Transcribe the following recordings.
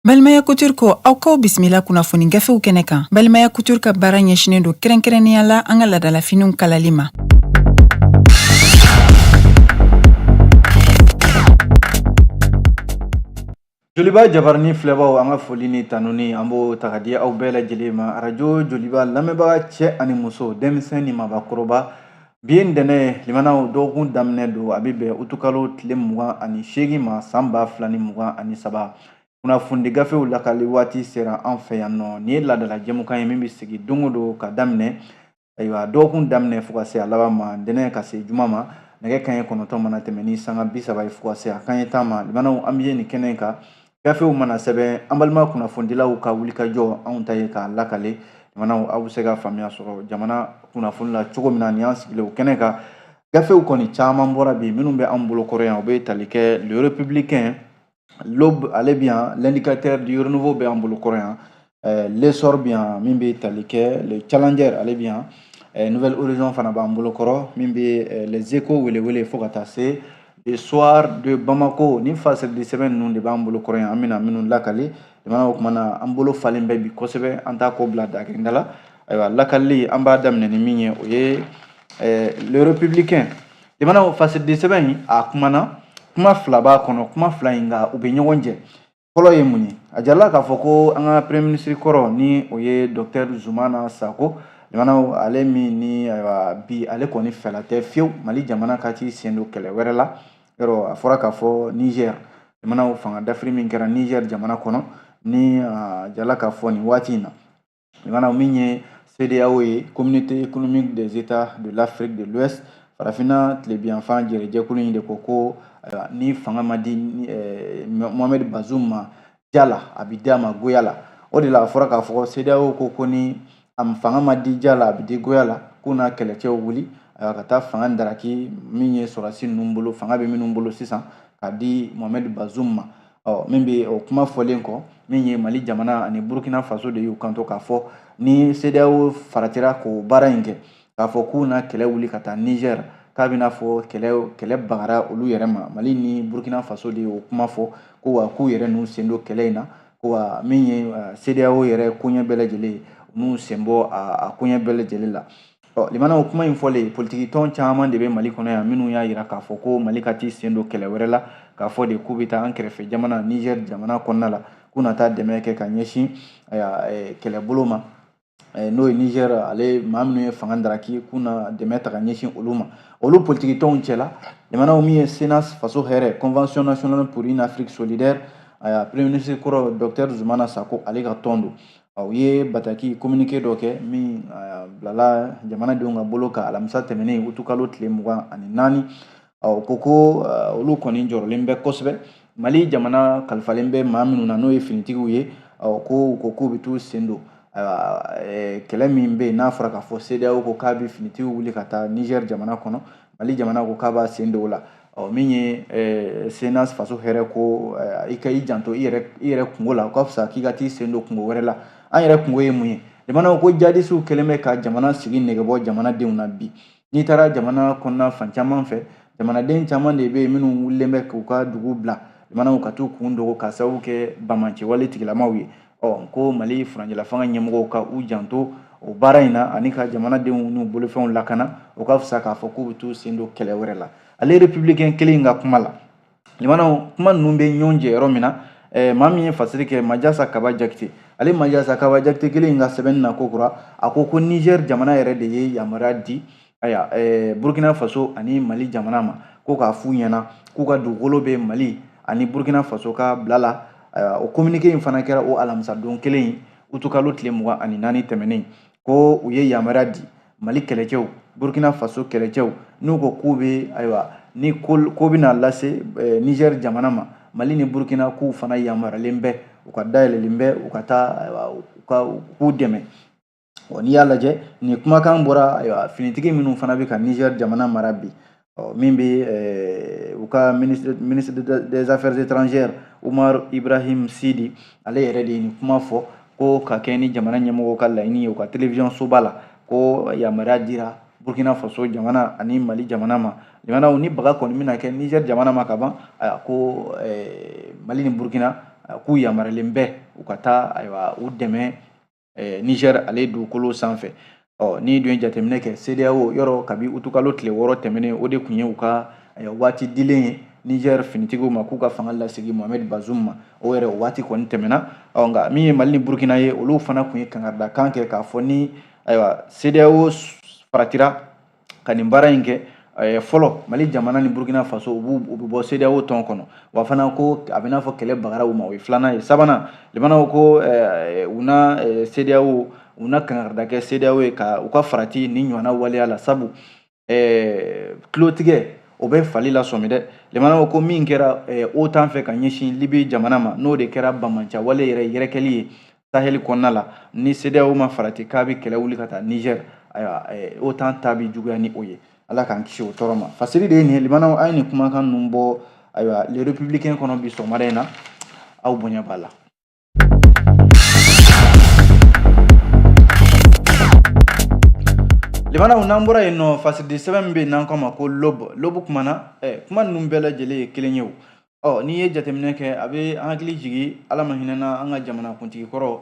Balimaya Couture ko aw k'aw bisimila kunnafoni gafew kɛnɛ kan. Balimaya Couture ka baara ɲɛsinnen don kɛrɛnkɛrɛnnenya la an ka laadalafiniw kalali ma. Joliba jabarani filɛbaw, an ka foli ni tanuni an b'o ta ka di aw bɛɛ lajɛlen ma. Arajo Joliba lamɛnbaga cɛ ani muso, denmisɛn ni maabakɔrɔba, bi ye ntɛnɛn ye, limanaw, dɔgɔkun daminɛ don. A bɛ bɛn utukalo tile 28 ma, san 2023. Kunnafoni gafew lakali waati sera an fɛ yan nɔ. Nin ye laadala jɛmukan ye min bɛ sigi don o don ka daminɛ, ayiwa, dɔgɔkun daminɛ fo ka se a laban ma, ntɛnɛn ka se juma ma, nɛgɛ kanɲɛ 9 mana tɛmɛ ni sanga 30 ye fo ka se a kanɲɛ 10 ma. Limanaw, an bɛ nin kɛnɛ kan, gafew mana sɛbɛn, an balima kunnafonidilaw ka wulikajɔ, anw ta ye k'a lakale. Limanaw, aw bɛ se ka faamuya sɔrɔ jamana kunnafoni la cogo min na, nin y'an sigilen o kɛnɛ kan. Gafew kɔni caman bɔra bi, minnu bɛ an bolo kɔrɔ yan, o bɛ tali kɛ Le Républicain, L'Aube ale bɛ yan, L'Indicateur du Renouveau bɛ an bolo kɔrɔ yan, L'Essor bɛ yan, min bɛ tali kɛ Le Challenger ale bɛ yan, Nouvel Horizon fana b'an bolo kɔrɔ, min bɛ Les Échos welewele, fo ka taa se Le Soir de Bamako. Ni fasiridi sɛbɛn ninnu de b'an bolo kɔrɔ yan, an bɛna minnu lakali. Jamana, o tuma na an bolo falen bɛ bi kosɛbɛ, an t'a ko bila dakirinda la. Ayiwa, lakalili an b'a daminɛ ni min ye, o ye Le Républicain. Jamana fasiridi sɛbɛn in, a kumana kuma fila b'a kɔnɔ. Kuma fila in nka u bɛ ɲɔgɔn jɛ. Fɔlɔ ye mun ye? A jirala k'a fɔ ko an ka premier ministre kɔrɔ, ni o ye docteur Zumana Sako, jamana ale min ni, ayiwa, bi ale kɔni fɛla tɛ fiyewu Mali jamana ka t'i sen don kɛlɛ wɛrɛ la. Yɔrɔ a fɔra k'a fɔ Niger jamanaw fanga dafiri min kɛra Niger jamana kɔnɔ, ni a jirala k'a fɔ nin waati in na, jamana min ye CEDEAO ye, Communauté économique des États de l'Afrique de l'Ouest, farafinna tilebinyanfan jɛrɛjɛkulu in de ko ko ayiwa, ni fanga ma di Mohamed Bazoum ma ja la, a bɛ di a ma goya la. O de la a fɔra k'a fɔ CEDEAO ko ko ni a fanga ma di ja la, a bɛ di goya la, k'u n'a kɛlɛcɛw wuli, ayiwa, ka taa fanga daraki min ye sɔrɔdasi ninnu bolo, fanga bɛ minnu bolo sisan, k'a di Mohamed Bazoum ma. Ɔ, min bɛ o kuma fɔlen kɔ, min ye Mali jamana ani Burkina Faso de y'u kanto k'a fɔ ni CEDEAO faratira k'o baara in kɛ, k'a fɔ k'u na kɛlɛ wuli ka taa Niger, k'a bɛna fɔ kɛlɛ bagara olu yɛrɛ ma. Mali ni Burkina Faso de y'o kuma fɔ ko wa k'u yɛrɛ n'u sen don kɛlɛ in na, ko wa min ye CEDEAO yɛrɛ koɲɛ bɛɛ lajɛlen ye, u n'u sen bɔ a koɲɛ bɛɛ lajɛlen la. Ɔ, limanaw, kuma in fɔlen, politiki tɔn caman de bɛ Mali kɔnɔ yan minnu y'a jira k'a fɔ ko Mali ka t'i sen don kɛlɛ wɛrɛ la, k'a fɔ de k'u bɛ taa an kɛrɛfɛ jamana Niger jamana kɔnɔna la, k'u na taa dɛmɛ kɛ ka ɲɛsin kɛlɛbolo ma, n'o ye Niger ale maa minnu ye fanga daraki, k'u na dɛmɛ ta ka ɲɛsin olu ma. Olu politiki tɔnw cɛla, jamanaw, min ye CNAS Faso Hɛrɛ, Convention nationale pour une Afrique solidaire, ayiwa, premier ministre kɔrɔ docteur Zumana Sako ale ka tɔn don, u ye bataki communiqué dɔ kɛ min bilala jamanadenw ka bolo kan alamisa tɛmɛnen, utukalo tile 24. O ko ko olu kɔni jɔrɔlen bɛ kosɛbɛ, Mali jamana kalifalen bɛ maa minnu na, n'o ye finitigiw ye, ko u ko k'u bɛ t'u sen don kɛlɛ min bɛ yen, n'a fɔra k'a fɔ CEDEAO ko k'a bɛ finitigiw wuli ka taa Niger jamana kɔnɔ, Mali jamana ko k'a b'a sen don o la. Ɔ, min ye CNAS Faso Hɛrɛ ko i ka i janto i yɛrɛ kungo la, o ka fisa k'i ka t'i sen don kungo wɛrɛ la. An yɛrɛ kungo ye mun ye? Jamanaw ko jadisiw kɛlen bɛ ka jamana sigi nɛgɛbɔ jamanadenw na bi. N'i taara jamana kɔnɔna fan caman fɛ, jamanaden caman de bɛ yen minnu wulilen bɛ k'u ka dugu bila, jamanaw, ka t'u kun dogo ka sababu kɛ banbaanciwale tigilamaw ye. Ɔ, ko Mali furancɛla fanga ɲɛmɔgɔw ka u janto o baara in na ani ka jamanadenw n'u bolofɛnw lakana, o ka fisa k'a fɔ k'u bɛ t'u sen don kɛlɛ wɛrɛ la. Ale Républicain kelen in ka kuma la, limanaw, kuma ninnu bɛ ɲɔgɔn jɛ yɔrɔ min na, maa min ye fasiri kɛ, Majasa Kaba Jakite, ale Majasa Kaba Jakite kelen in ka sɛbɛnni na kokura, a ko ko Niger jamana yɛrɛ de ye yamaruya di, ayiwa, Burkina Faso ani Mali jamana ma, ko k'a f'u ɲɛna k'u ka dugukolo bɛ Mali ani Burkina Faso ka bila la. Ayiwa, o communiqué in fana kɛra o alamisa don kelen in, utukalo tile 24 tɛmɛnen, ko u ye yamaruya di Mali kɛlɛcɛw, Burkina Faso kɛlɛcɛw, n'u ko k'u bɛ, ayiwa, ni ko bɛna lase Niger jamana ma, Mali ni Burkina k'u fana yamaruyalen bɛ, u ka dayɛlɛlen bɛ, u ka taa, ayiwa, u ka k'u dɛmɛ. Ɔ, n'i y'a lajɛ, nin kumakan bɔra, ayiwa, finitigi minnu fana bɛ ka Niger jamana mara bi, ɔ, min bɛ u ka ministre des Affaires étrangères Umar Ibrahim Sidi, ale yɛrɛ de ye nin kuma fɔ ko ka kɛ ni jamana ɲɛmɔgɔw ka laɲini ye u ka télévision soba la, ko yamaruya dira Burkina Faso jamana ani Mali jamana ma. Jamanaw, ni baga kɔni bɛna kɛ Niger jamana ma ka ban, ayiwa, ko Mali ni Burkina k'u yamaruyalen bɛ u ka taa ayiwa u dɛmɛ Niger ale dugukolo sanfɛ. Ɔ n'i dun ye jateminɛ kɛ, CEDEAO yɔrɔ kabi utukalo tile 6 tɛmɛnen, o de tun ye u ka waati dilen ye Niger finitigiw ma k'u ka fanga lasegin Mohamed Bazoum ma. O yɛrɛ o waati kɔni tɛmɛna. Ɔ nka min ye Mali ni Burukina ye, olu fana tun ye kangaridakan kɛ k'a fɔ ni ayiwa CEDEAO faratira ka nin baara in kɛ, fɔlɔ Mali jamana ni Burukina Faso u bɛ bɔ CEDEAO tɔn kɔnɔ. Wa fana ko a bɛ n'a fɔ kɛlɛ bagara u ma, o ye filanan ye. Sabanan, limanaw ko u na CEDEAO, u na kangarida kɛ CEDEAO ye ka u ka farati ni ɲɔgɔnna waleya la, sabu tulotigɛ o bɛ fali lasɔmi dɛ. Limanaw ko min kɛra OTAN fɛ ka ɲɛsin Libi jamana ma, n'o de kɛra banbaanciya wale yɛrɛ yɛrɛkɛli ye Sahel kɔnɔna la, ni CEDEAO ma farati k'a bɛ kɛlɛ wuli ka taa Niger, ayiwa OTAN ta bɛ juguya ni o ye. Ala k'an kisi o tɔɔrɔ ma. Fasiri de ye nin ye. Limanaw, an ye nin kumakan ninnu bɔ ayiwa Le Républicain kɔnɔ bi sɔgɔmada in na. Aw bonya b'a la. Limanaw, n'an bɔra yen nɔ, fasiridi sɛbɛn min bɛ yen n'an k'a ma ko L'aube, L'aube kumana kuma ninnu bɛɛ lajɛlen ye kelen ye o. Ɔ n'i ye jateminɛ kɛ, a bɛ an hakili jigin, Ala ma hinɛna an ka jamanakuntigi kɔrɔ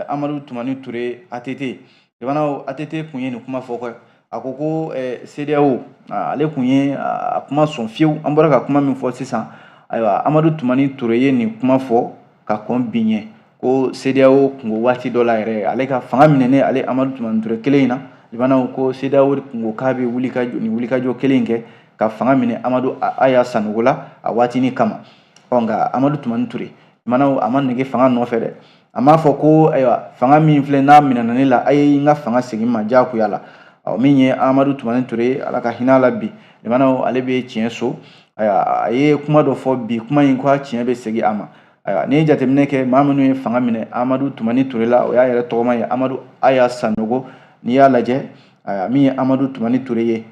Amadu Tumani Ture ATT. Limanaw, ATT kun ye nin kuma fɔ kɛ, a ko ko CEDEAO, ale kun ye a kuma sɔn fiyewu. An bɔra ka kuma min fɔ sisan, ayiwa Amadu Tumani Ture ye nin kuma fɔ ka kɔn bi ɲɛ, ko CEDEAO kun ko waati dɔ la yɛrɛ, ale ka fanga minɛnen, ale Amadu Tumani Ture kelen in na, limanaw ko CEDEAO kun ko k'a bɛ wulikajɔ, nin wulikajɔ kelen in kɛ ka fanga minɛ Amadu Aya Sanogo la a waatinin kama. Ɔ nka Amadu Tumani Ture, limanaw, a ma nege fanga nɔfɛ dɛ. A m'a fɔ ko ayiwa fanga min filɛ n'a minɛna ne la, a ye n ka fanga segin ma diyagoya la. Ɔ min ye Amadu Tumani Ture, Ala ka hinɛ a la bi, limanaw, ale bɛ tiɲɛ so. Ayiwa a ye kuma dɔ fɔ bi, kuma in ko a tiɲɛ bɛ segin a ma. Ayiwa n'i ye jateminɛ kɛ, maa minnu ye fanga minɛ Amadu Tumani Ture la, o y'a yɛrɛ tɔgɔma ye Amadu Aya Sanogo. N'i y'a lajɛ, ayiwa min ye Amadu Tumani Ture ye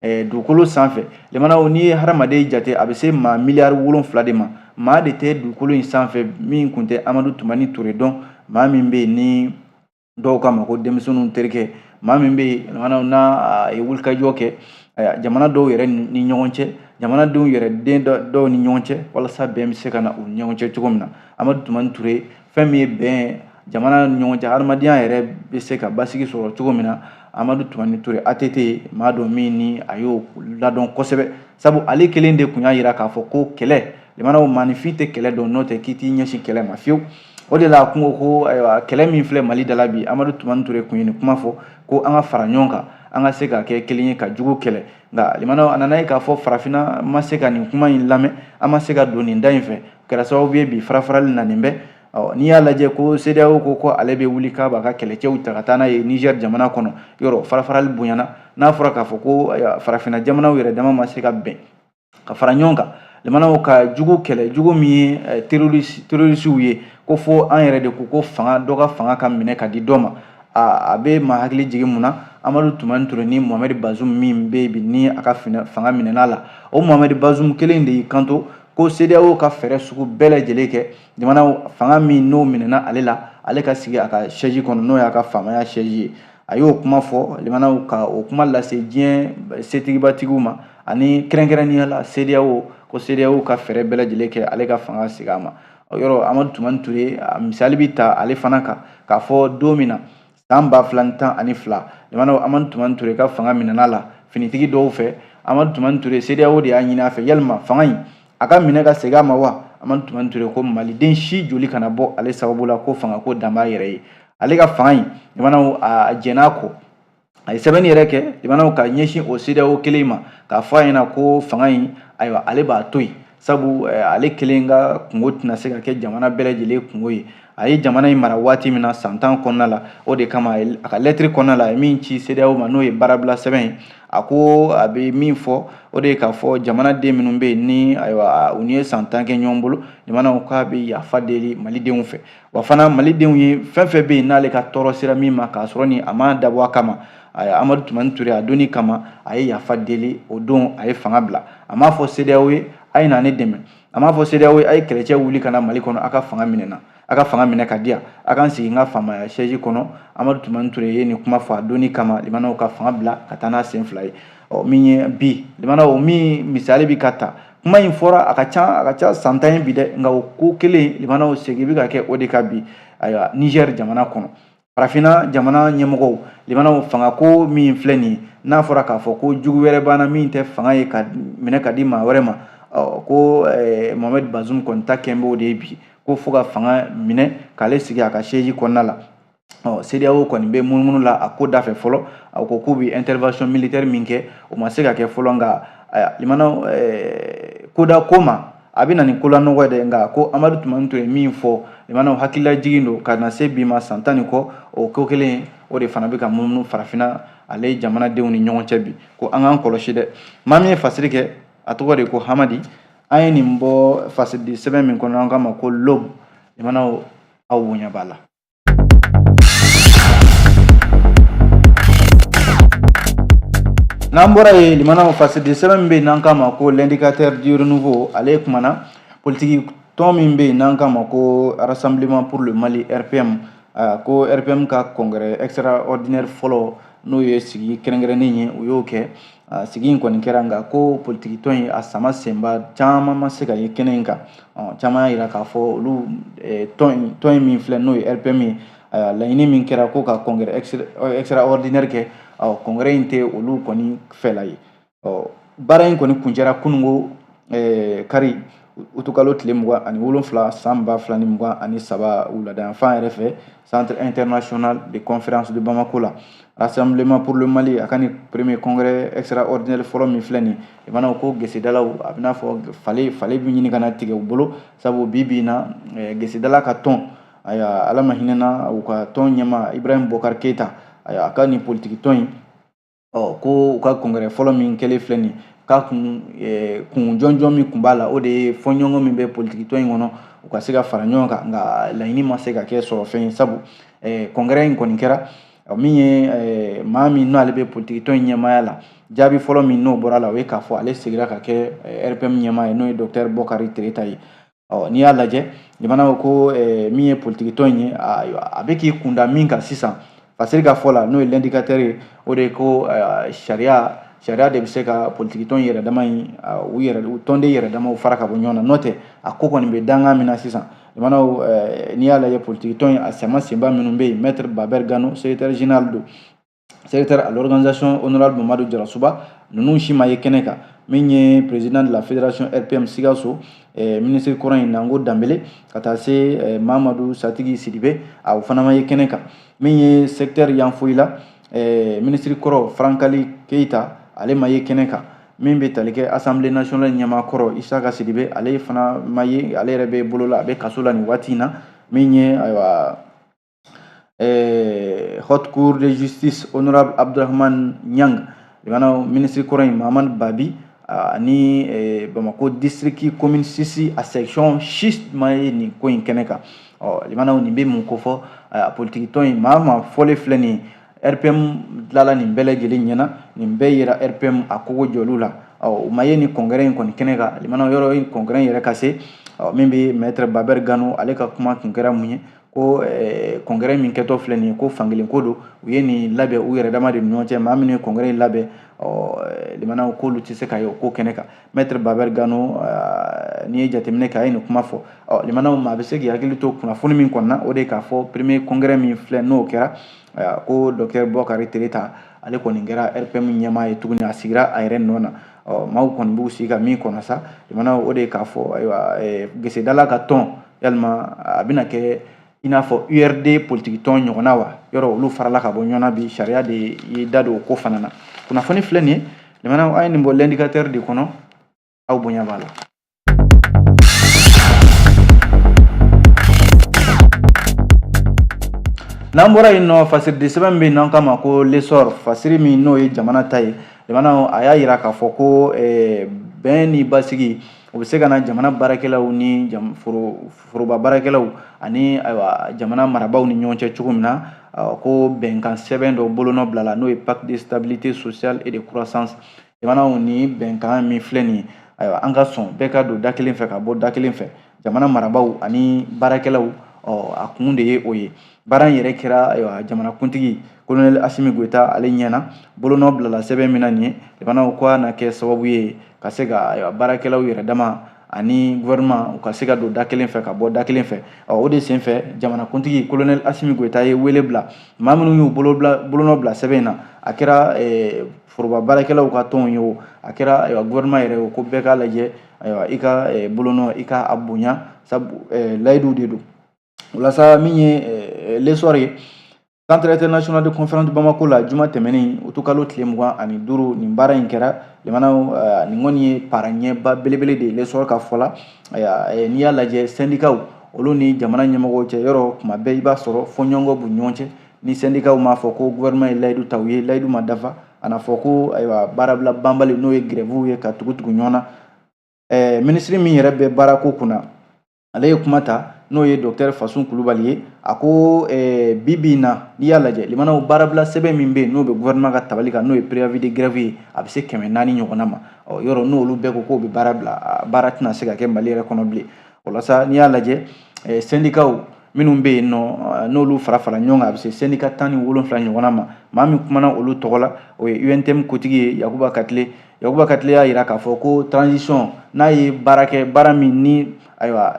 dugukolo sanfɛ, limanaw, n'i ye hadamaden jate, a bɛ se maa miliyari 7 de ma. Maa de tɛ dugukolo in sanfɛ min kun tɛ Amadu Tumani Ture dɔn, maa min bɛ yen ni dɔw k'a ma ko denmisɛnninw terikɛ, maa min bɛ yen limanaw n'a ye wulikajɔ kɛ jamana dɔw yɛrɛ ni ɲɔgɔn cɛ, jamanadenw yɛrɛ den dɔw ni ɲɔgɔn cɛ, walasa bɛn bɛ se ka na u ni ɲɔgɔn cɛ cogo min na. Amadu Tumani Ture, fɛn min ye bɛn jamana ni ɲɔgɔn cɛ, hadamadenya yɛrɛ bɛ se ka basigi sɔrɔ cogo min na, Amadu Tumani Ture ATT, maa dɔ min ni a y'o ladɔn kosɛbɛ, sabu ale kelen de kun y'a jira k'a fɔ ko kɛlɛ, limanaw, maaninfin tɛ kɛlɛ dɔn n'o tɛ k'i t'i ɲɛsin kɛlɛ ma fiyewu. O de la a kun ko ko ayiwa kɛlɛ min filɛ Mali da la bi, Amadu Tumani Ture kun ye nin kuma fɔ ko an ka fara ɲɔgɔn kan, an ka se ka kɛ kelen ye ka jugu kɛlɛ. Nka limanaw, a nana ye k'a fɔ farafinna ma se ka nin kuma in lamɛn, an ma se ka don nin da in fɛ. O kɛra sababu ye bi farafarali nanen bɛ. Ɔ n'i y'a lajɛ ko CEDEAO ko ko ale bɛ wuli k'a b'a ka kɛlɛcɛw ta ka taa n'a ye Niger jamana kɔnɔ, yɔrɔ farafarali bonyana. N'a fɔra k'a fɔ ko farafinna jamanaw yɛrɛ dama ma se ka bɛn ka fara ɲɔgɔn kan, limanaw, ka jugu kɛlɛ, jugu min ye terrorisiw ye, ko fo an yɛrɛ de ko ko fanga dɔ ka fanga ka minɛ ka di dɔ ma, a bɛ maa hakili jigin mun na? Amadu Tumani Ture ni Mohamed Bazoum min bɛ bi ni a ka fanga minɛna la, o Mohamed Bazoum kelen de y'i kanto ko CEDEAO ka fɛɛrɛ sugu bɛɛ lajɛlen kɛ, jamana fanga min n'o minɛna ale la, ale ka sigi a ka siège kɔnɔ, n'o y'a ka faamaya siège ye. A y'o kuma fɔ, limanaw, ka o kuma lase diɲɛ setigibatigiw ma, ani kɛrɛnkɛrɛnnenya la CEDEAO, ko CEDEAO ka fɛɛrɛ bɛɛ lajɛlen kɛ ale ka fanga segin a ma. O yɔrɔ Amadu Tumani Ture, a misali bɛ ta ale fana kan k'a fɔ don min na san 2012, limanaw, Amadu Tumani Ture ka fanga minɛna la finitigi dɔw fɛ, Amadu Tumani Ture, CEDEAO de y'a ɲini a fɛ yalima fanga in a ka minɛ ka segin a ma wa? Amadu Tumani Ture ko maliden si joli kana bɔ ale sababu la, ko fanga ko dan b'a yɛrɛ ye, ale ka fanga in, limanaw, a jɛn'a kɔ. A ye sɛbɛnni yɛrɛ kɛ, limanaw, ka ɲɛsin o CEDEAO kelen ma, k'a fɔ a ɲɛna ko fanga in, ayiwa, ale b'a to yen, sabu ale kelen ka kungo tɛna se ka kɛ jamana bɛɛ lajɛlen kungo ye. A ye jamana in mara waati min na, san 10 kɔnɔna la, o de kama a ka lɛtiri kɔnɔna la, a ye min ci CEDEAO ma, n'o ye baarabila sɛbɛn ye, a ko a bɛ min fɔ, o de ye k'a fɔ jamanaden minnu bɛ yen ni ayiwa u ni ye san 10 kɛ ɲɔgɔn bolo, jamanaw, k'a bɛ yafa deli malidenw fɛ. Wa fana malidenw ye fɛn fɛn bɛ yen n'ale ka tɔɔrɔ sera min ma k'a sɔrɔ ni a ma dabɔ a kama, Amadu Tumani Ture a donni kama a ye yafa deli. O don a ye fanga bila. A m'a fɔ CEDEAO ye a ye na ne dɛmɛ, a m'a fɔ CEDEAO ye a ye kɛlɛcɛ wuli ka na Mali kɔnɔ, a ka fanga minɛ na, a ka fanga minɛ ka di yan, a ka n sigi n ka faamaya siège kɔnɔ. Amadu Tumani Ture ye nin kuma fɔ a donni kama, limanaw, ka fanga bila ka taa n'a sen fila ye. Ɔ min ye bi, limanaw, min misali bɛ ka ta kuma Kuma in fɔra a ka ca, a ka ca san 10 ye bi dɛ, nka o ko kelen limanaw segin bɛ ka kɛ o de kan bi. Ayiwa, Niger jamana kɔnɔ, farafinna jamana ɲɛmɔgɔw limanaw, fangako min filɛ nin ye, n'a fɔra k'a fɔ ko jugu wɛrɛ banna min tɛ fanga ye ka minɛ ka di maa wɛrɛ ma, ko Mohamed Bazoum kɔni ta kɛn b'o de ye bi, ko fo ka fanga minɛ k'ale sigi a ka siège kɔnɔna la. CEDEAO kɔni bɛ munumunu la a ko da fɛ fɔlɔ. A ko k'u bɛ intervention militaire min kɛ, o ma se ka kɛ fɔlɔ. Nka limanaw, koda ko ma a bɛ na ni kolanɔgɔ ye dɛ. Nka ko Amadu Tumani Ture ye min fɔ limanaw, hakililajigin don ka na se bi ma san 10 ni kɔ, o ko kelen o de fana bɛ ka munumunu farafinna ale jamanadenw ni ɲɔgɔn cɛ bi, ko an k'an kɔlɔsi dɛ. Maa min ye fasiri kɛ, a tɔgɔ de ko Hamadi. An ye nin bɔ fasiridi sɛbɛn min kɔnɔ, an k'a ma ko L'aube. Limanaw, aw bonya b'a la. N'an bɔra yen limanaw, fasiridi sɛbɛn min bɛ yen n'an k'a ma ko L'Indicateur du Renouveau, ale kumana politiki tɔn min bɛ yen n'an k'a ma ko Rassemblement pour le Mali, RPM, ko RPM ka congrès extraordinaire fɔlɔ, n'o ye sigi kɛrɛnkɛrɛnnen ye, u y'o kɛ. Sigi in kɔni kɛra, nka ko politiki tɔn in a sama senba caman ma se ka ye kɛnɛ in kan. Caman y'a jira k'a fɔ olu tɔn in min filɛ, n'o ye RPM ye, laɲini min kɛra ko ka congrès extraordinaire kɛ, congrès in tɛ olu kɔni fɛla ye. Baara in kɔni kuncɛra kununko kari, utukalo tile 27 san 2023, wuladayanfan yɛrɛ fɛ, Centre international de conférence de Bamako la. Rassemblement pour le Mali, a ka ni premier congrès extraordinaire fɔlɔ min filɛ nin ye, limanaw, ko gesedalaw a bɛna fɔ fale fale bɛ ɲini ka na tigɛ u bolo, sabu bi bi in na gesedala ka tɔn, ayiwa, Ala ma hinɛna u ka tɔn ɲɛmaa Ibrahim Bokar Keita, ayiwa, a ka nin politiki tɔn in, ɔ ko u ka congrès fɔlɔ min kɛlen filɛ nin, k'a kun jɔnjɔn min kun b'a la, o de ye fɔɲɔgɔnkɔ min bɛ politiki tɔn in kɔnɔ, u ka se ka fara ɲɔgɔn kan. Nka laɲini ma se ka kɛ sɔrɔ fɛn ye, sabu congrès in kɔni kɛra min ye, maa min n'ale bɛ politiki tɔn in ɲɛmaaya la, jaabi fɔlɔ min n'o bɔra la, o ye k'a fɔ ale seginna ka kɛ RPM ɲɛmaa ye, n'o ye docteur Bokari Tereta ye. Ɔ n'i y'a lajɛ jamana ko min ye politiki tɔn in ye, a bɛ k'i kunda min kan sisan, fasiri ka fɔ la, n'o ye L'Indicateur ye, o de ye ko sariya de bɛ se ka politiki tɔn yɛrɛ dama in, u yɛrɛ u tɔnden yɛrɛ damaw fara ka bɔ ɲɔgɔn na. N'o tɛ, a ko kɔni bɛ dangan min na sisan jamanaw, n'i y'a lajɛ politiki tɔn in a sama senba minnu bɛ yen, maître Baber Gano, secrétaire général don, secrétaire à l'organisation honorable Mamadou Diarrassouba, ninnu si ma ye kɛnɛ kan. Min ye président de la fédération RPM Sikaso, ministre kɔrɔ in Nango Danbele, ka taa se Mamadou Satigi Sidibe, a o fana ma ye kɛnɛ kan. Min ye secteur Yanfolila, ministre kɔrɔ Frankali Keita, ale ma ye kɛnɛ kan. Min bɛ tali kɛ assemblée nationale ɲɛmaa kɔrɔ Isaka Sidibe, ale fana ma ye, ale yɛrɛ bɛ bolo la, a bɛ kaso la nin waati in na. Min ye ayiwa haute cour de justice honorable Abdourahmane Niang, limana ministre kɔrɔ in Mahamane Babi, ani Bamako district commune 6 a section 6 ma ye nin ko in kɛnɛ kan. Ɔ limanaw, nin bɛ mun ko fɔ politiki tɔn in maa maa fɔlen filɛ nin ye, RPM tilala nin bɛɛ lajɛlen ɲɛna, nin bɛɛ yera RPM a kogo jɔliw la. Ɔ u ma ye nin congrès in kɔni kɛnɛ kan. Limanaw, yɔrɔ in congrès in yɛrɛ ka se, min bɛ maître Baber Gano, ale ka kuma tun kɛra mun ye? Ko congrès min kɛtɔ filɛ nin ye, ko fankelen ko don, u ye nin labɛn u yɛrɛ dama de ni ɲɔgɔn cɛ. Maa minnu ye congrès in labɛn, ɔ limanaw, k'olu tɛ se ka ye o ko kɛnɛ kan. Maître Baber Gano, n'i ye jateminɛ kɛ, a ye nin kuma fɔ. Ɔ limanaw, maa bɛ se k'i hakili to kunnafoni min kɔnɔ na, o de ye k'a fɔ premier congrès min filɛ, n'o kɛra, ko docteur Bokari Tereta, ale kɔni kɛra RPM ɲɛmaa ye tuguni, a sigira a yɛrɛ nɔ na. Ɔ maaw kɔni b'u sigi ka min kɔnɔ sa limanaw, o de ye k'a fɔ ayiwa gesedala ka tɔn, yalima a bɛna kɛ i n'a fɔ URD politiki tɔn ɲɔgɔnna wa? Yɔrɔ olu farala ka bɔ ɲɔgɔn na bi, sariya de ye da don o ko fana na. Kunnafoni filɛ nin ye limanaw, an ye nin bɔ L'Indicateur de kɔnɔ, aw bonya b'a la. N'an bɔra yen nɔ, fasiridi sɛbɛn bɛ yen n'an k'a ma ko L'Essor, fasiri min n'o ye jamana ta ye, limanaw, a y'a yira k'a fɔ ko bɛn ni basigi o bɛ se ka na jamana baarakɛlaw ni foroba baarakɛlaw ani ayiwa jamana marabaaw ni ɲɔgɔn cɛ cogo min na, ko bɛnkan sɛbɛn dɔ bolonɔ bila la, n'o ye pacte de stabilité sociale et de croissance. Jamanaw, ni bɛnkan min filɛ nin ye, ayiwa, an ka sɔn bɛɛ ka don da kelen fɛ ka bɔ da kelen fɛ, jamana marabaaw ani baarakɛlaw. Ɔ, a kun de ye o ye. Baara in yɛrɛ kɛra, ayiwa, jamanakuntigi Colonel Assimi Goïta ale ɲɛna. Bolonɔ bilala sɛbɛn min na nin ye, limanaw, ko a na kɛ sababu ye ka se ka, ayiwa, baarakɛlaw yɛrɛ dama ani gouvernement u ka se ka don da kelen fɛ ka bɔ da kelen fɛ. Ɔ, o de senfɛ, jamanakuntigi Colonel Assimi Goïta ye wele bila maa minnu y'u bolonɔ bila sɛbɛn in na, a kɛra foroba baarakɛlaw ka tɔnw ye o, a kɛra, ayiwa, gouvernement yɛrɛ o, ko bɛɛ k'a lajɛ, ayiwa, i ka bolonɔ i ka a bonya, sabu layidu de don. Walasa min ye L'Essor ye, Centre international de conférence de Bamako la, juma tɛmɛnen, utukalo tile 25, nin baara in kɛra. Limanaw, nin kɔni ye para ɲɛba belebele de ye L'Essor ka fɔ la. N'i y'a lajɛ, syndicats olu ni jamana ɲɛmɔgɔw cɛ yɔrɔ, kuma bɛɛ i b'a sɔrɔ fɔɲɔgɔnkɔ b'u ɲɔgɔn cɛ. Ni syndicats m'a fɔ ko gouvernement ye layidu ta u ye, layidu ma dafa, a n'a fɔ ko, ayiwa, baarabila banbali, n'o ye grève ye, ka tugu tugu ɲɔgɔn na. Minisiri min yɛrɛ bɛ baarako kunna, ale ye kuma ta, n'o ye docteur Fasun Kulubali ye. A ko bi bi in na, n'i y'a lajɛ, limanaw, baarabila sɛbɛn min bɛ yen, n'o bɛ gouvernement ka tabali kan, n'o ye préavis de grève ye, a bɛ se 400 ɲɔgɔnna ma. Ɔ, yɔrɔ n'olu bɛɛ ko k'o bɛ baara bila, baara tɛna se ka kɛ Mali yɛrɛ kɔnɔ bilen. Walasa n'i y'a lajɛ, syndicats minnu bɛ yen nɔ, n'olu fara fara ɲɔgɔn kan, a bɛ se syndicat 17 ɲɔgɔnna ma. Maa min kumana olu tɔgɔ la, o ye UNTM kotigi ye, Yakuba Katile. Yakuba Katile y'a jira k'a fɔ ko transition n'a ye baara kɛ, baara min ni, ayiwa,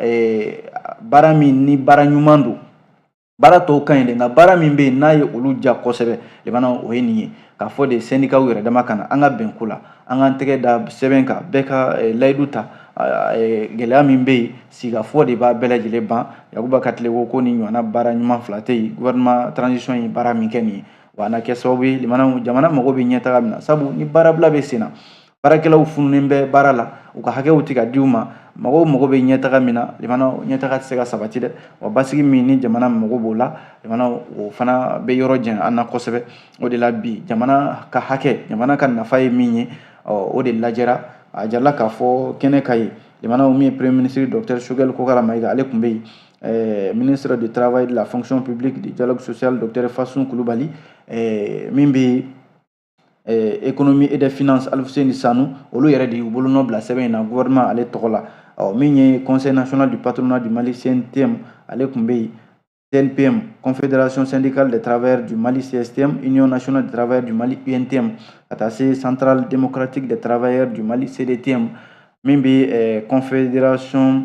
baara min ni baara ɲuman don, baara tɔw ka ɲi dɛ, nka baara min bɛ yen n'a ye olu ja kosɛbɛ, limana, o ye nin ye, k'a fɔ de syndicats yɛrɛ dama ka na an ka bɛn ko la, an k'an tɛgɛ da sɛbɛn kan, bɛɛ ka layidu ta. Gɛlɛya min bɛ yen, sigikafɔ de b'a bɛɛ lajɛlen ban. Yakuba Katile ko ko nin ɲɔgɔnna baara ɲuman fila tɛ yen, gouvernement transition ye baara min kɛ nin ye, wa a na kɛ sababu ye, limanaw, jamana mago bɛ ɲɛtaga min na, sabu ni baarabila bɛ sen na, baarakɛlaw fununen bɛ baara la, u ka hakɛw tɛ ka di u ma, mɔgɔw mago bɛ ɲɛtaga min na, limanaw, ɲɛtaga tɛ se ka sabati dɛ. Wa basigi min ni jamana mago b'o la, limanaw, o fana bɛ yɔrɔ jan an na kosɛbɛ. O de la bi, jamana ka hakɛ, jamana ka nafa ye min ye, o de lajɛra. A jirala k'a fɔ kɛnɛ ka ye, limanaw, min ye premier ministre docteur Choguel Kokalla Maïga, ale tun bɛ yen, ministre du Travail, de la Fonction publique, du Dialogue social, docteur Fassoun Coulibaly, min bɛ Économie et des Finances, Alfousseyni Sanou, olu yɛrɛ de y'u bolonɔ bila sɛbɛn in na gouvernement ale tɔgɔ la. Ɔ, min ye Conseil national du patronat du Mali, CNTM, ale tun bɛ yen, CNPM, Confédération syndicale des travailleurs du Mali, CSTM, Union nationale des travailleurs du Mali, UNTM, ka taa se Centrale démocratique des travailleurs du Mali, CDTM, min bɛ Confédération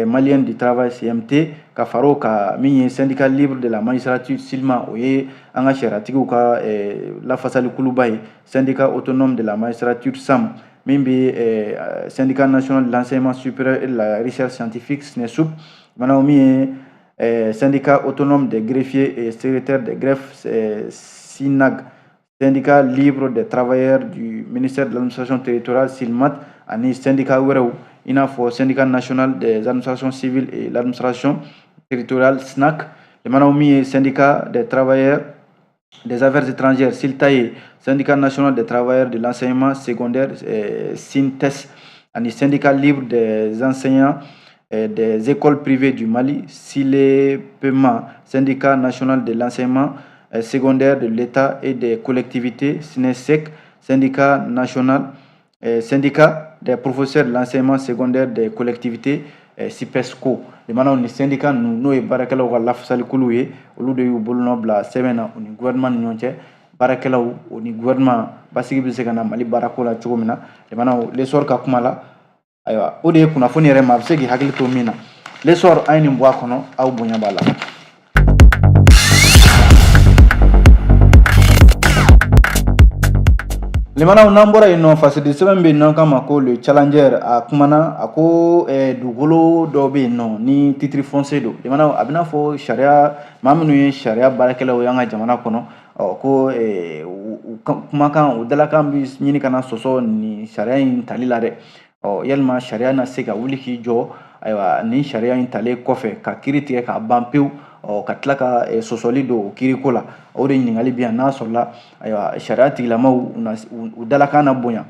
malienne du travail, CMT, ka fara o kan, min ye Syndicat libre de la magistrature, SILMA, o ye an ka sariyatigiw ka lafasalikuluba ye, Syndicat autonome de la magistrature, SAM, min bɛ Syndicat national de l'enseignement supérieur et de la recherche scientifique, SNESUP, maanaam min ye Syndicat autonome des greffiers et secrétaires de greffe, SINAG, Syndicat libre des travailleurs du ministère de l'Administration territoriale, SILMAT, ani syndicat wɛrɛw, i n'a fɔ Syndicat national des administrations civiles et l'administration territoriale, SNAC, maanaam min ye Syndicat des travailleurs des affaires étrangères, SYLTAE, Syndicat national des travailleurs de l'enseignement secondaire, SYNTES, ani Syndicat libre des enseignants des écoles privées du Mali, SYLEPEMA, Syndicat national de l'enseignement secondaire de l'État et des collectivités, SNESEC, Syndicat national, syndicat des professeurs de l'enseignement secondaire des collectivités, SYPESCO. Maanaam ni syndicat ninnu, n'o ye baarakɛlaw ka lafasalikulu ye, olu de y'u bolonɔ bila sɛbɛn na u ni gouvernement ni ɲɔgɔn cɛ. Baarakɛlaw o ni gouvernement, basigi bɛ se ka na Mali baarako la cogo min na, limanaw, L'Essor ka kuma la. Ayiwa, o de ye kunnafoni yɛrɛ ma, a bɛ se k'i hakili to min na. L'Essor, an ye nin bɔ a kɔnɔ, aw bonya b'a la. Limanaw, n'an bɔra yen nɔ, fasidi sɛbɛn bɛ yen nɔ k'a ma ko Le Challenger, a kumana, a ko dugukolo dɔw bɛ yen nɔ ni titre foncier don. Limanaw, a bɛ n'a fɔ sariya maa minnu ye sariya baarakɛlaw ye an ka jamana kɔnɔ, ɔ, ko u kumakan, u dalakan bɛ ɲini ka na sɔsɔ nin sariya in tali la dɛ. Ɔ, yalima sariya na se ka wuli k'i jɔ, ayiwa, nin sariya in talen kɔfɛ ka kiiri tigɛ k'a ban pewu, ɔ, ka tila ka sɔsɔli don o kiiriko la? O de ɲininkali bɛ yan, n'a sɔrɔla, ayiwa, sariya tigilamaw u dalakan na bonya.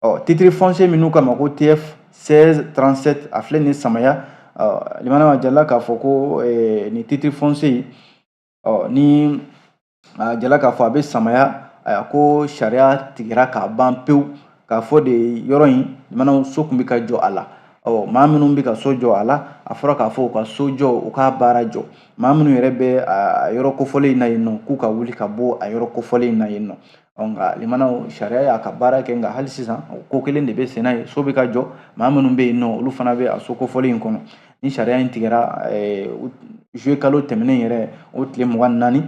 Ɔ, titre foncier minnu kama ko TF 1637, a filɛ nin Samaya. Ɔ, limana jala k'a fɔ ko nin titre foncier, ɔ, ni a jala k'a fɔ a bɛ Samaya, a ko sariya tigɛra k'a ban pewu, k'a fɔ de yɔrɔ in, limanaw, so tun bɛ ka jɔ a la. Ɔ, maa minnu bɛ ka so jɔ a la, a fɔra k'a fɔ u ka so jɔ, u k'a baara jɔ. Maa minnu yɛrɛ bɛ a yɔrɔ kofɔlen in na yen nɔ, k'u ka wuli ka bɔ a yɔrɔ kofɔlen in na yen nɔ. Ɔ, nka limanaw, sariya y'a ka baara kɛ, nka hali sisan ko kelen de bɛ senna yen. So bɛ ka jɔ, maa minnu bɛ yen nɔ, olu fana bɛ a so kofɔlen in kɔnɔ. Ni sariya in tigɛra juillet kalo tɛmɛnen yɛrɛ, o tile 24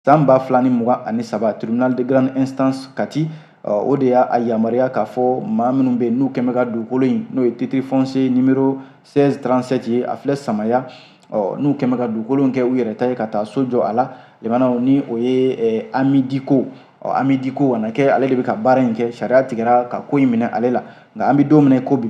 san 2023, tribunal de grande instance Kati, o de y'a yamaruya k'a fɔ maa minnu bɛ yen n'u kɛn bɛ ka dugukolo in, n'o ye titre foncier numéro 1637 ye, a filɛ Samaya, ɔ, n'u kɛn bɛ ka dugukolo in kɛ u yɛrɛ ta ye ka taa so jɔ a la, limanaw, ni o ye Ami Diko. Ɔ, Ami Diko a na kɛ ale de bɛ ka baara in kɛ. Sariya tigɛra ka ko in minɛ ale la, nka an bɛ don min na ko bi,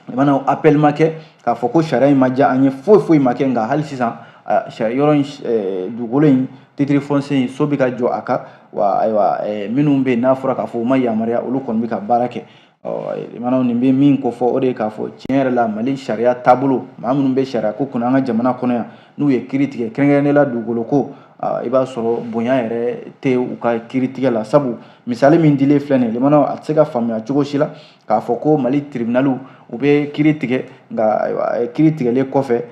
limanaw, appel ma kɛ k'a fɔ ko sariya in ma diya an ye, foyi foyi ma kɛ. Nka hali sisan yɔrɔ in, dugukolo in, titre foncier in, so bɛ ka jɔ a kan wa. Ayiwa, minnu bɛ yen n'a fɔra k'a fɔ u ma yamaruya, olu kɔni bɛ ka baara kɛ. Ɔ, limanaw, nin bɛ min ko fɔ, o de ye k'a fɔ tiɲɛ yɛrɛ la, Mali sariya taabolo, maa minnu bɛ sariya ko kunna an ka jamana kɔnɔ yan, n'u ye kiiri tigɛ, kɛrɛnkɛrɛnnenya la dugukolo ko, i b'a sɔrɔ bonya yɛrɛ tɛ u ka kiiri tigɛ la. Sabu misali min dilen filɛ nin ye, limanaw, a tɛ se ka faamuya cogo si la k'a fɔ ko Mali tribunaliw, u bɛ kiiri tigɛ, nka ayiwa, kiiri tigɛlen kɔfɛ,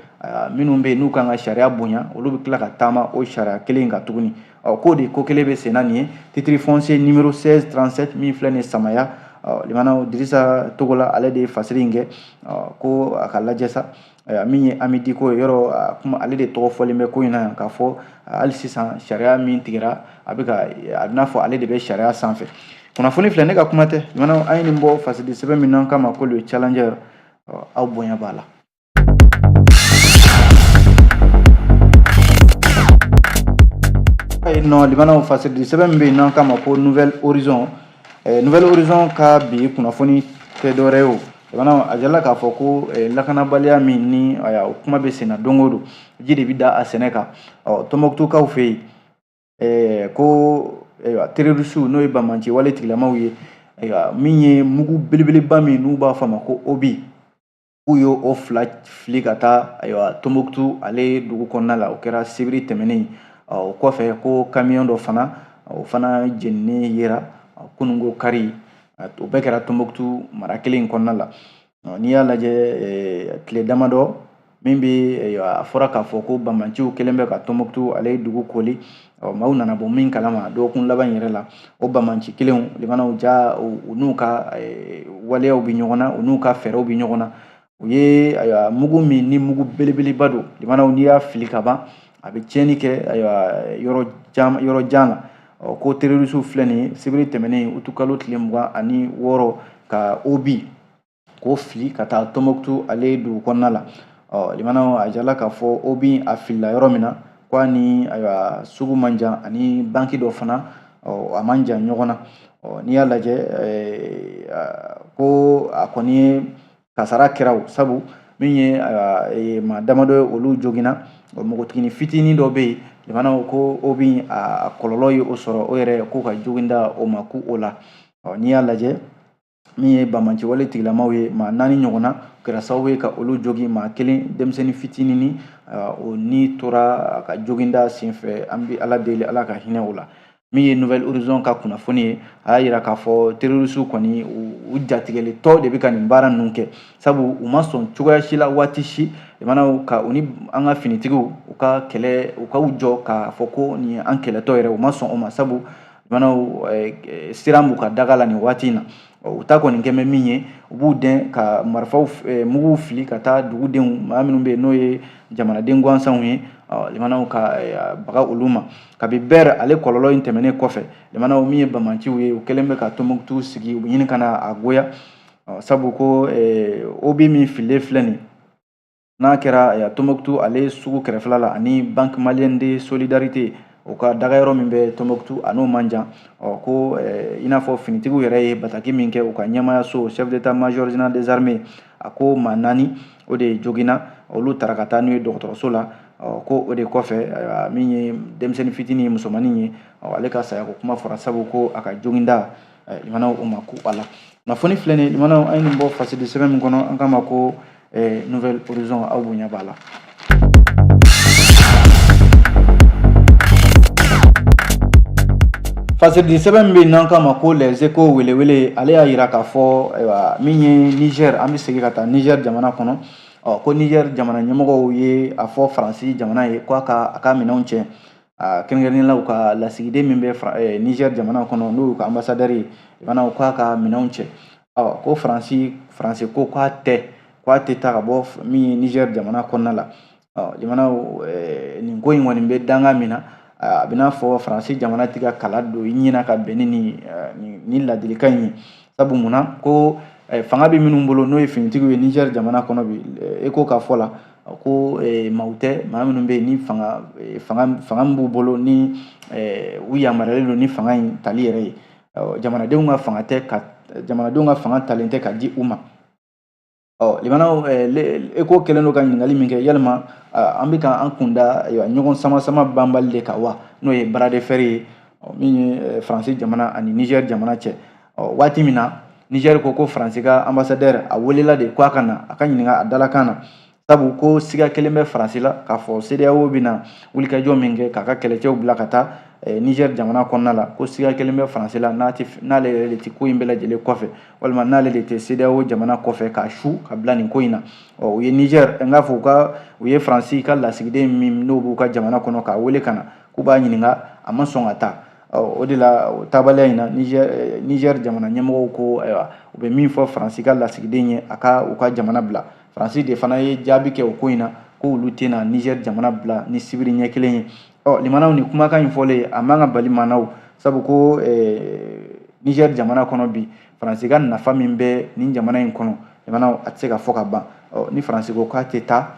minnu bɛ yen n'u kan ka sariya bonya, olu bɛ tila ka taama o sariya kelen kan tuguni. Ɔ, k'o de ko kelen bɛ sen na nin ye, titre foncier numéro 1637 min filɛ nin ye Samaya. Ɔ, limanaw, Dirisa Togola, ale de ye fasiri in kɛ ko a ka lajɛ sa. Min ye Ami Diko ye, yɔrɔ kuma ale de tɔgɔ fɔlen bɛ ko in na yan, k'a fɔ hali sisan sariya min tigɛra, a bɛ ka a bɛ n'a fɔ ale de bɛ sariya sanfɛ. Kunnafoni filɛ, ne ka kuma tɛ, limanaw, an ye nin bɔ fasidi sɛbɛn min n'an k'a ma ko le Challenger. Aw bonya b'a la. Yen nɔ, limanaw, fasidi sɛbɛn min bɛ yen n'an k'a ma ko Nouvel Horizon, Nouvel Horizon ka bi kunnafoni tɛ dɔwɛrɛ ye o. Limanaw, a jirala k'a fɔ ko lakanabaliya min ni o kuma bɛ senna don o don, ji de bɛ da a sɛnɛ kan. Ɔ, Tɔnbɔkutukaw fɛ yen ko terrorisiw, n'o ye banbanci wale tigilamaw ye, ayiwa, min ye mugu belebeleba min n'u b'a fɔ a ma ko obus, k'u ye o fila fili ka taa, ayiwa, Tɔnbɔkutu ale dugu kɔnɔna la. O kɛra sibiri tɛmɛnen. O kɔfɛ, ko kamiyɔn dɔ fana, o fana jeninen yera kununko kari. O bɛɛ kɛra Tɔnbɔkutu mara kelen in kɔnɔna la. N'i y'a lajɛ, tile damadɔ min bɛ, a fɔra k'a fɔ ko banbanciw kɛlen bɛ ka Tɔnbɔkutu ale dugu koli, maaw nana bɔ min kalama dɔgɔkun laban in yɛrɛ la, o banbanci kelenw, limanaw, ja u n'u ka waleyaw bɛ ɲɔgɔn na, u n'u ka fɛɛrɛw bɛ ɲɔgɔn na. U ye, ayiwa, mugu min ni mugu belebeleba don, limanaw, n'i y'a fili ka ban, a bɛ tiɲɛni kɛ, ayiwa, yɔrɔ jan na. Ɔ, ko terrorisiw filɛ nin ye, sibiri tɛmɛnen utukalo tile 26, ka obus k'o fili ka taa Tɔnbɔkutu ale dugu kɔnɔna la. Ɔ, limanaw, a jirala k'a fɔ obus a filila yɔrɔ min na, ko a ni, ayiwa, sugu man jan, ani banki dɔ fana, ɔ, a man jan ɲɔgɔn na. Ɔ, n'i y'a lajɛ, ko a kɔni ye kasara kɛra o, sabu min ye maa damadɔ ye, olu joginna. Npogotiginin fitinin dɔ bɛ yen, limanaw, ko obus a kɔlɔlɔ ye o sɔrɔ, o yɛrɛ k'o ka joginda o ma ku o la. Ɔ, n'i y'a lajɛ, min ye banbanci wale tigilamaw ye, maa 4 ɲɔgɔnna kɛra sababu ye ka olu jogi. Maa kelen, denmisɛnnin fitinin, o ni tora a ka joginda senfɛ. An bɛ Ala deli, Ala ka hinɛ o la. Min ye Nouvel Horizon ka kunnafoni ye, a y'a jira k'a fɔ terrorisiw kɔni, u jatigɛlen tɔ de bɛ ka nin baara ninnu kɛ, sabu u ma sɔn cogoya si la, waati si, limanaw, ka u ni an ka finitigiw u ka kɛlɛ, u ka u jɔ k'a fɔ ko nin ye an kɛlɛtɔ yɛrɛ. U ma sɔn o ma, sabu limanaw, siran b'u ka daga la nin waati in na. U ta kɔni kɛ bɛ min ye, u b'u dɛn ka marifaw, muguw fili ka taa dugudenw, maa minnu bɛ yen n'o ye jamanaden gansanw ye, limanaw, ka baga olu ma. Kabi bɛɛ ale kɔlɔlɔ in tɛmɛnen kɔfɛ, limanaw, min ye banbanciw ye, u kɛlen bɛ ka Tɔnbɔkutu sigi, u bɛ ɲini ka na a goya, sabu ko obus min fililen filɛ nin, n'a kɛra Tɔnbɔkutu ale sugu kɛrɛfɛla la, ani Banque Malienne de Solidarité, o ka dagayɔrɔ min bɛ Tɔnbɔkutu, a n'o man jan. Ɔ, ko i n'a fɔ finitigiw yɛrɛ ye bataki min kɛ, u ka ɲɛmayaso, chef d'état-major général des armées, a ko maa 4 o de joginna, olu taara ka taa n'u ye dɔgɔtɔrɔso la. Ɔ, ko o de kɔfɛ, min ye denmisɛnnin fitinin musomannin ye, ale ka sayako kuma fɔra, sabu ko a ka joginda, limanaw, o ma ku a la. Kunnafoni filɛ nin ye, limanaw, an ye nin bɔ fasidi sɛbɛn min kɔnɔ, an k'a ma ko Nouvel Horizon. Aw bonya b'a la. Fasiridi sɛbɛn min bɛ n'an k'a ma ko Les Échos, welewele, ale y'a jira k'a fɔ, ayiwa, min ye Niger, an bɛ segin ka taa Niger jamana kɔnɔ. Ɔ, ko Niger jamana ɲɛmɔgɔw ye a fɔ Faransi jamana ye ko a ka minɛnw cɛ, kɛrɛnkɛrɛnnenya la u ka lasigiden min bɛ Niger jamana kɔnɔ, n'o y'u ka ambassadeur ye, limanaw, k'a ka minɛnw cɛ. Ɔ, ko Faransi ko k'a tɛ taa ka bɔ min ye Niger jamana kɔnɔna la. Ɔ, limanaw, nin ko in kɔni bɛ danga min na, a bɛ n'a fɔ Faransi jamana tɛ ka kala don i ɲɛna ka bɛn ni nin ladilikan in ye. Sabu munna? Ko fanga bɛ minnu bolo, n'o ye finitigiw ye Niger jamana kɔnɔ bi, Eko ka fɔ la, ko maaw tɛ maa minnu bɛ yen ni fanga min b'u bolo, ni u yamaruyalen don ni fanga in tali yɛrɛ ye. Jamanadenw ka fanga tɛ ka jamanadenw ka fanga talen tɛ ka di u ma. Ɔ, limanaw, Eko kɛlen don ka ɲininkali min kɛ, yalima an bɛ ka an kunda, ayiwa, ɲɔgɔn sama sama banbali de kan wa, n'o ye bras de fer ye min ye Faransi jamana ani Niger jamana cɛ? Ɔ, waati min na Niger ko Faransi ka ambassadeur a welela de ko a ka na a ka ɲininka a dalakan na, sabu ko siga kelen bɛ Faransi la k'a fɔ CEDEAO bɛna wulikajɔ min kɛ k'a ka kɛlɛcɛw bila ka taa Niger jamana kɔnɔna la, ko siga kelen bɛ Faransi la n'ale yɛrɛ de tɛ ko in bɛɛ lajɛlen kɔfɛ, walima n'ale de tɛ CEDEAO jamana kɔfɛ k'a su ka bila nin ko in na. Ɔ, u ye Niger, n k'a fɔ u ye Faransi ka lasigiden min n'o b'u ka jamana kɔnɔ k'a wele ka na k'u b'a ɲininka, a ma sɔn ka taa. Ɔ, o de la, o taabaliya in na, Niger jamana ɲɛmɔgɔw ko, ayiwa, u bɛ min fɔ Faransi ka lasigiden ye, a ka u ka jamana bila. Faransi de fana ye jaabi kɛ o ko in na ko olu tɛna Niger jamana bila ni sibiri ɲɛ kelen ye. Ɔ, limanaw, ni kumakan in fɔlen, a man ka bali maanaw, sabu ko Niger jamana kɔnɔ bi, Faransi ka nafa min bɛ nin jamana in kɔnɔ, limanaw, a tɛ se ka fɔ ka ban. Ɔ, ni Faransi ko k'a tɛ taa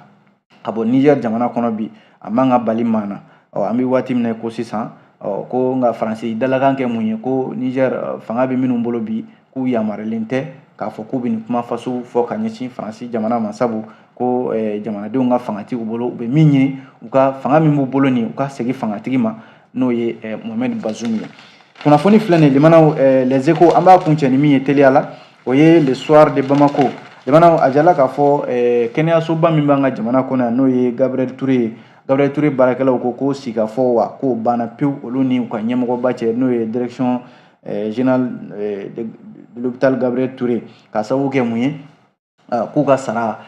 ka bɔ Niger jamana kɔnɔ bi, a man ka bali maa na. Ɔ, an bɛ waati min na ko sisan, ɔ, ko nka Faransi dalakan kɛ mun ye? Ko Niger fanga bɛ minnu bolo bi, k'u yamaruyalen tɛ k'a fɔ k'u bɛ nin kuma faso fɔ ka ɲɛsin Faransi jamana ma, sabu ko jamanadenw ka fanga t'u bolo. U bɛ min ɲini, u ka fanga min b'u bolo nin, u ka segin fangatigi ma, n'o ye Mohamed Bazoum ye. Kunnafoni filɛ nin ye, limanaw, Les Échos, an b'a kuncɛ ni min ye teliya la, o ye Le Soir de Bamako. Limanaw, a jala k'a fɔ kɛnɛyasoba min b'an ka jamana kɔnɔ yan, n'o ye Gabriel Touré ye, Gabriel Touré baarakɛlaw ko sigikafɔ wa k'o banna pewu olu ni u ka ɲɛmɔgɔba cɛ, n'o ye direction générale de l'hôpital Gabriel Touré, k'a sababu kɛ mun ye? K'u ka sara,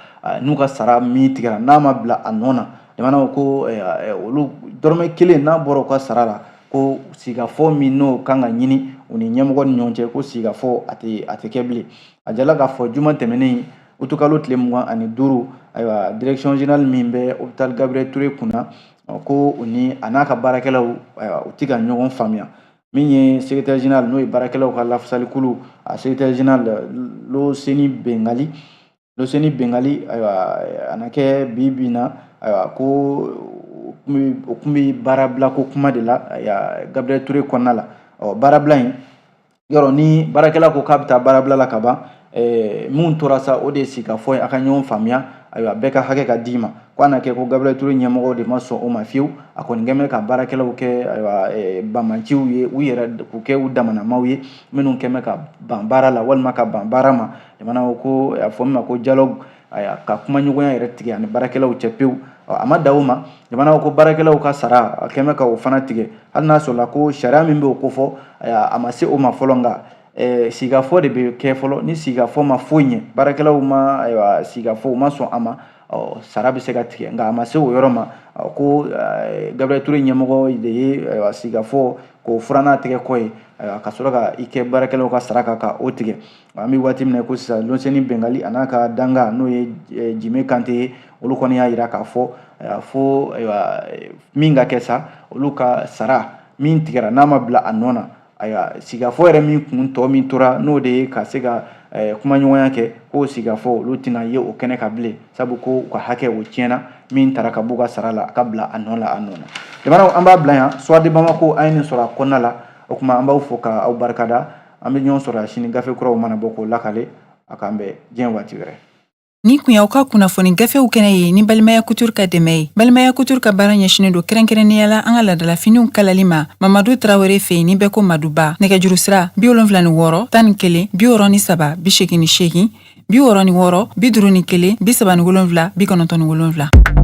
n'u ka sara min tigɛra, n'a ma bila a nɔ na, limanaw, ko olu dɔrɔmɛ kelen n'a bɔra u ka sara la, ko sigikafɔ min n'o kan ka ɲini u ni ɲɛmɔgɔ ni ɲɔgɔn cɛ, ko sigikafɔ a tɛ kɛ bilen. A jala k'a fɔ juma tɛmɛnen, utukalo tile 25, ayiwa, direction générale min bɛ hôpital Gabriel Touré kunna, ko u ni a n'a ka baarakɛlaw, ayiwa, u ti ka ɲɔgɔn faamuya. Min ye secrétaire général, n'o ye baarakɛlaw ka lafasalikulu a secrétaire général, Loseni Bengali, Loseni Bengali, ayiwa, a na kɛ bi bi in na, ayiwa, ko o kun bɛ baarabila ko kuma de la, ayiwa, Gabriel Touré kɔnɔna la. Ɔ, baarabila in yɔrɔ, ni baarakɛla ko k'a bɛ taa baarabila la ka ban, mun tora sa, o de ye sigikafɔ ye, a ka ɲɔgɔn faamuya, ayiwa, bɛɛ ka hakɛ ka d'i ma. Ko a na kɛ ko Gabriel Touré ɲɛmɔgɔw de ma sɔn o ma fiyewu. A kɔni kɛn bɛ ka baarakɛlaw kɛ, ayiwa, banbanciw ye, u yɛrɛ k'u kɛ u damanamaw ye, minnu kɛn bɛ ka ban baara la walima ka ban baara ma. Jamana ko a fɔ min ma ko dialogue, ayiwa, ka kumaɲɔgɔnya yɛrɛ tigɛ ani baarakɛlaw cɛ pewu. A ma dan o ma, jamana ko baarakɛlaw ka sara, a kɛn bɛ ka o fana tigɛ, hali n'a sɔrɔla ko sariya min bɛ o kofɔ, ayiwa, a ma se o ma fɔlɔ. Nka sigikafɔ de bɛ kɛ fɔlɔ. Ni sigikafɔ ma foyi ɲɛ baarakɛlaw ma, ayiwa, sigikafɔ u ma sɔn a ma, ɔ, sara bɛ se ka tigɛ. Nka a ma se o yɔrɔ ma ko Gabriel Touré ɲɛmɔgɔ de ye, ayiwa, sigikafɔ k'o furan tigɛ kɔ ye, ayiwa, ka sɔrɔ ka i kɛ baarakɛlaw ka sara kan ka o tigɛ. An bɛ waati min na ko sisan, Lonseni Bengali a n'a ka danga, n'o ye Jime Kante ye, olu kɔni y'a jira k'a fɔ fo, ayiwa, min ka kɛ sa, olu ka sara min tigɛra, n'a ma bila a nɔ na, ayiwa, sigikafɔ yɛrɛ min kun tɔ min tora, n'o de ye ka se ka kumaɲɔgɔnya kɛ, k'o sigikafɔ, olu tɛna ye o kɛnɛ kan bilen, sabu ko u ka hakɛ o tiɲɛna. Min taara ka b'u ka sara la, a ka bila a nɔ la, a nɔ na. Jamanaw, an b'a bila yan. Soir de Bamako, an ye nin sɔrɔ a kɔnɔna la. O tuma, an b'aw fo ka aw barikada. An bɛ ɲɔgɔn sɔrɔ sini, gafe kuraw mana bɔ k'o lakale. A k'an bɛn diɲɛ waati wɛrɛ. Ni kun y'aw ka kunnafoni gafew kɛnɛ ye ni Balimaya Couture ka dɛmɛ ye. Balimaya Couture ka baara ɲɛsinen don kɛrɛnkɛrɛnnenya la an ka ladalafiniw kalali ma Mamadu Tarawele fɛ yen, ni bɛɛ ko Maduba. Nɛgɛjuru sira: 76 11 63 88, 66 51 37 97.